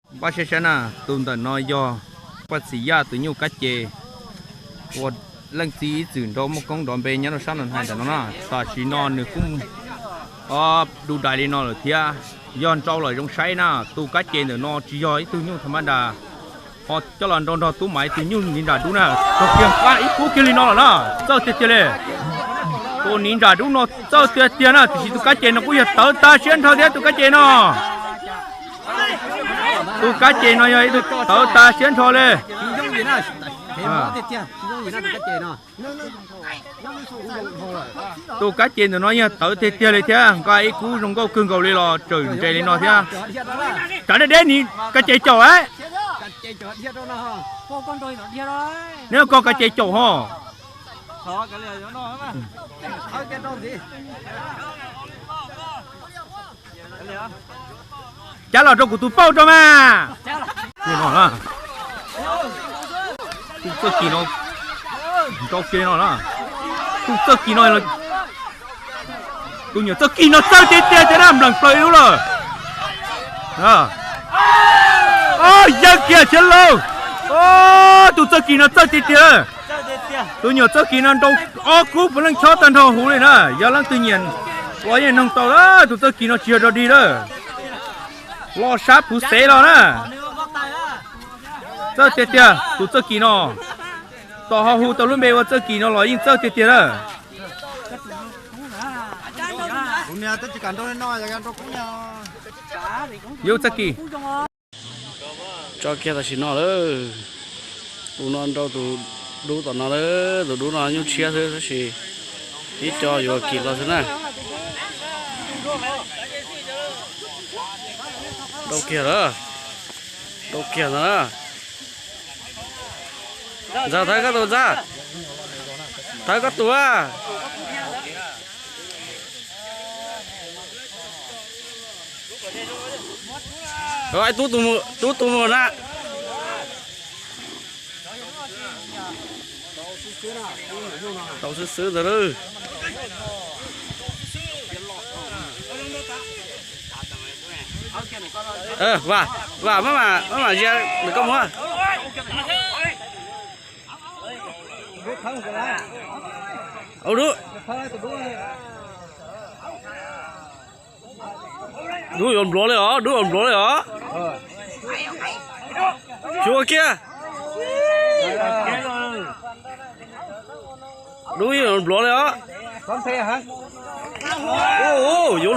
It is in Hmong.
Npaj siab sab na, tus ntawm no yog Paj Txhim Yaj tus nyuj Kab Ces uas leej txiv ib txwm nrog muaj koob nrov npe nyob rau sab no hais ntawm no na. Tam sim no nws kuj du dais li no lawm thiab. Yog nrau lawm zoo saib na, tus Kab Ces ntawm no tsis yog ib tug nyuj tham ma das, ho coj los nrau nrog Tub Maiv tus nyuj niv nram dub na. Txog kiag nqa ib kub kiag li no lawm na, txawj tiag tiag li. Tus niv nram dub no txawj tiag tiag na, tiam sis tus Kab Ces no kuj yog tawv tag siab nrho thiab tus Kab Ces no. Tus Kab Ces no yog ib tug tawv tag siab nrho li. Tus Kab Ces ntawm no yog tawv tiag tiag li thiab, nqa ib kub zoo nkauj kawg nkaus li los tseem nres li no thiab. Tsam deb deb niv Kab Ces caum a. Neb koj Kab Ces caum ho. Cab los rau kuv tus pauj rau mas. Tus txawj kis no, nrau kiag no na. Tus txawj kis no, tus nyuam txawj kis no txawj tiag tiag thiab na, nplees plaws ib lub lawm. Yawg kiag thiab lauj. Tus txawj kis no txawj tiag tiag. Tus nyuam txawj kis no nrau ob kub puav leej chob tag nrho huv li na. Yog leej twg nyiam los yeej noog tau lawm, tus txawj kis no tsis yog dog dig lawm. Los sab puv xev los na. Txawj tiag tiag tus txawj kis no. Tos ho hu tau lub npe ua txawj kis no los yeej txawj tiag tiag na. Yus txawj kis. Tso kiag tam sim no lawm. Tus no nrau tus dub tom no lawm, tus dub no nyuj tshiab xwb tab sis ib co yuav kis los xwb na. Nrau kiag lawm. Nrau kiag ntag na. Ntxawg, thawb koj tus, Ntxawg. Thawb koj tus a. Tub tus mus, tub tus mus na. Tau xwb xwb ntawd lawm. Vam, Vam maj mam, maj mam zia ntawm koj mus. Ua dub. Dub yuav npluav li os, dub yuav npluav li os. Xyuas kiag. Dub yuav npluav li os. Yuav